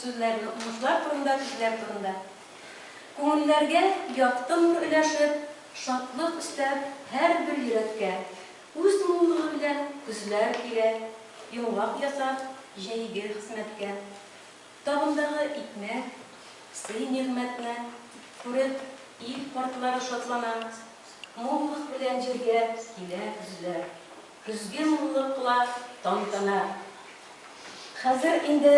сүзләрне, уңышлар турында, көзләр турында. Күңелләргә якты нур өләшеп, шатлык өстәп һәрбер йөрәккә, үз муллыгы белән көзләр килә, йомгак ясап, җәйге хезмәткә. Табындагы икмәк, сый-нигъмәтне күреп, ил картлары шатлана, муллык белән җиргә килә көзләр. Көзге муллык кыла тантана. Хәзер инде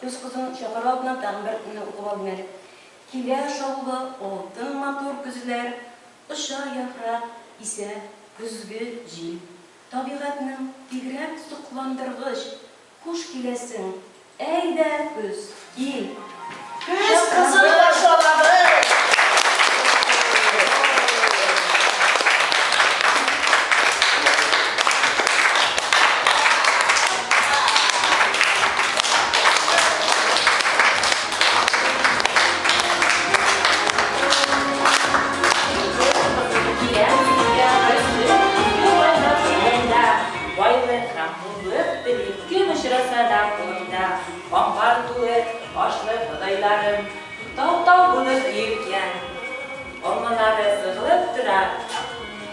көз кызын чакыру алдыннан тагын бер не укып алыйм әле. Килә шаулы алтын матур көзләр, Оча яфрак, исә көзге җил. Табигатьнең бигрәк сокландыргыч Хуш киләсең, әйдә, көз, кил! Көз кызын каршы алабыз! Байлык һәм муллык телим, кем очраса да кулымда амбар тулы ашлык бодайларым тау-тау булып өелгән, алмалары сыгылып тора,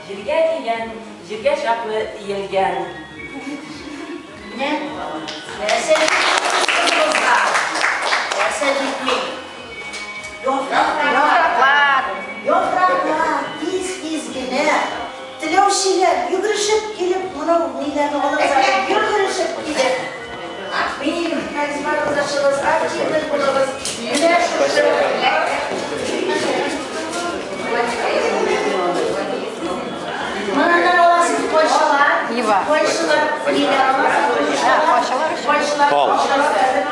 җиргә тигән, җиргә чаклы иелгән. Менә нәрсә җитми кызыбызга? Нәрсә җитми? Яфраклар! Яфраклар! Тиз-тиз генә теләүчеләр йөгерешеп килеп, монау ниләрне алыгыз әле, йөгерешеп килеп. Минем харизмагыз ачыгыз, активный булыгыз. Менә шушы. Моннан аласыз кайчылар, кайчылар, ниләр аласыз, кайчылар, кайчылар, кайчылар.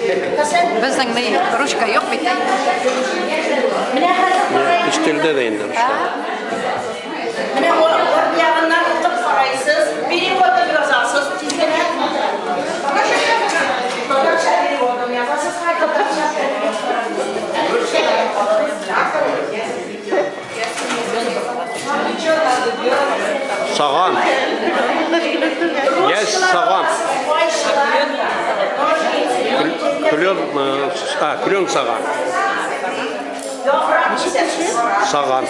Безнең ни ручка юк бит. Өстәлдә дә инде ручка. Менә арт ягыннан укып карайсыз, переводын язасыз тиз генә. Татарча переводын язасыз, татарча. Саган. Яшь саган. Клен, а, клен саган. Саган.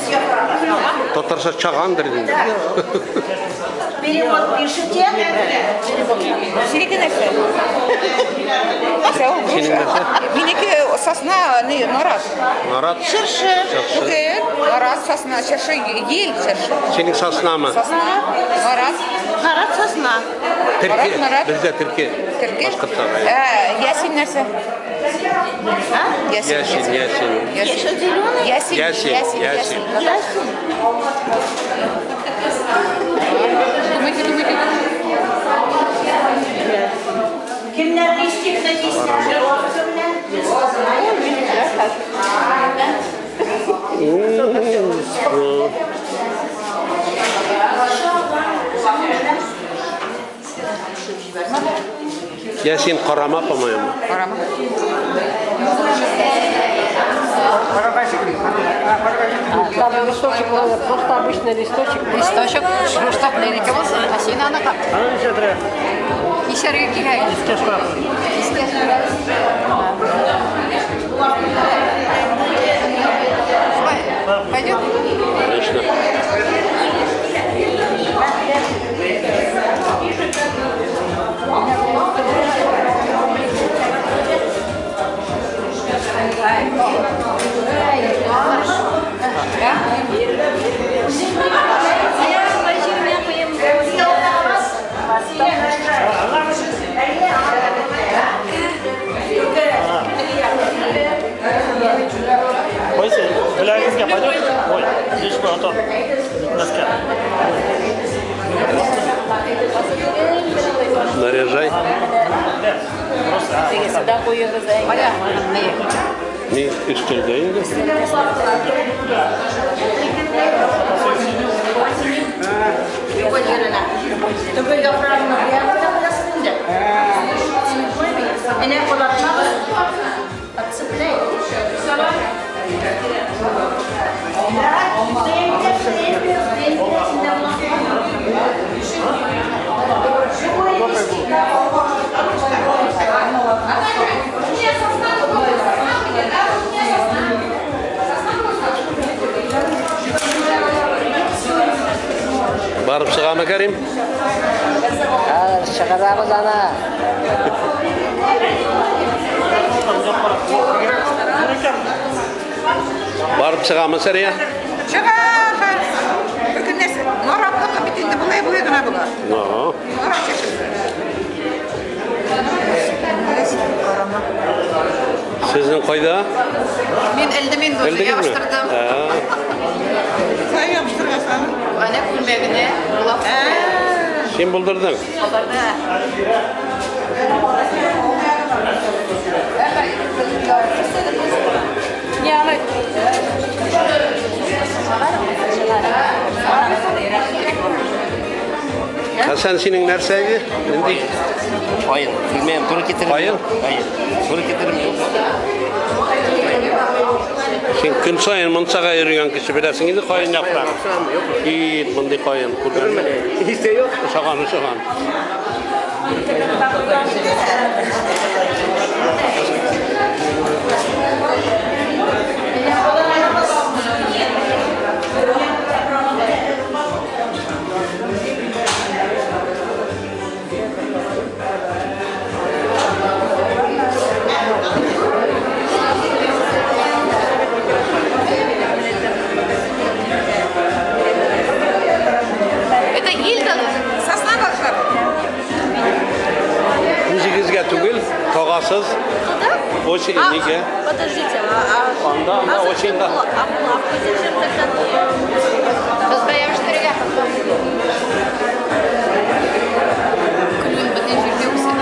Татарча чагандыр инде. Перевод пишете? Синеке нәрсә? Нәрсә ул? Синең нәрсә? Минеке сосна, ни, нарат. Нарат. Чыршы. Түгел. Нарат, сосна, чыршы, ел чыршы. Синең соснамы? Сосна, нарат. Нарат, сосна. Терке. Нарат. Бездә терке. Терке. Башкортта. Ясин нәрсә? Ясин, ясин. Ясин. Ясин. Ясин, ясин. Ясин. Думайте, думайте. Кемнәр листикны кисә? Ясин карама, по-моему. Карама. Там листочек, просто обычный листочек. Листочек, чтоб нинеке булсын, ә син аныкы. Кисәргә кирәк. Кискәч. Шулай. Пойдет? Конечно. Кайсы? Беләгезгә пойдет? Ой, лишь бы а то бетмәскә. Наряжай. Сюда куегыз әй. Кая? Ни? Ни өстәлдә инде. Любой җиренә. Түгел яфрагын куярга куясың инде. Әнә кулатмагыз. Подцепляй. Барып чыгамы, Кәрим? Хәзер чыгарабыз аны. Барып чыгамы, Сәрия? Чыга, бер көн нәрсә, наратлыкы бит инде болай болай гына була. Ага. Нарат чәчәсе. Сезнең кайда? Мин элдем инде уже, Элдегезме? ябыштырдым. Ә, Кая ябыштыргансың? Әнә күлмәгенә булак. Син булдырдың. Аларда. Хәсән, синең нәрсә иде? Нинди? Каен. Белмәйм, туры китерем. Каен? Каен. Туры китерем юк. Син көн саен мунчага йөргән кеше беләсең инде каен яфрагы. Кит, мондый каен күргәнме? Һич тә юк. Ошаган, ошаган. Это ель Сосна должна быть. Үзегезгә түгел, тагасыз. Очень нигә? Подождите, Анда, анда очень да. а булавка зачем тогда? Кызга ябыштырырга. Көлүн бөтен җирдә үсә.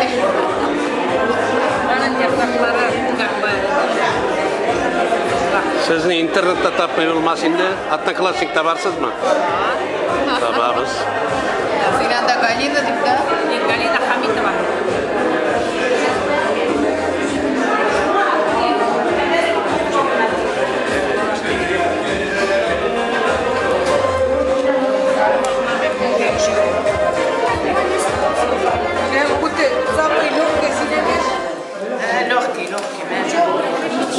Аның яфраклары как бы Сезне интернетта тапмый булмас инде. Одноклассникта барсызмы? Табабыз. Син анда Галина дип тә. Нет, Галина Хамитова. Прям будто самый легкий себе вещь. Легкий, легкий.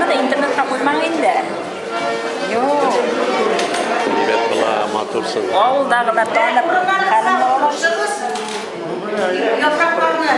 Менә интернетка куймаң инде. Юк. Әйбәт була, матурсың. Авылдагылар танып, хәлен Яфракларны.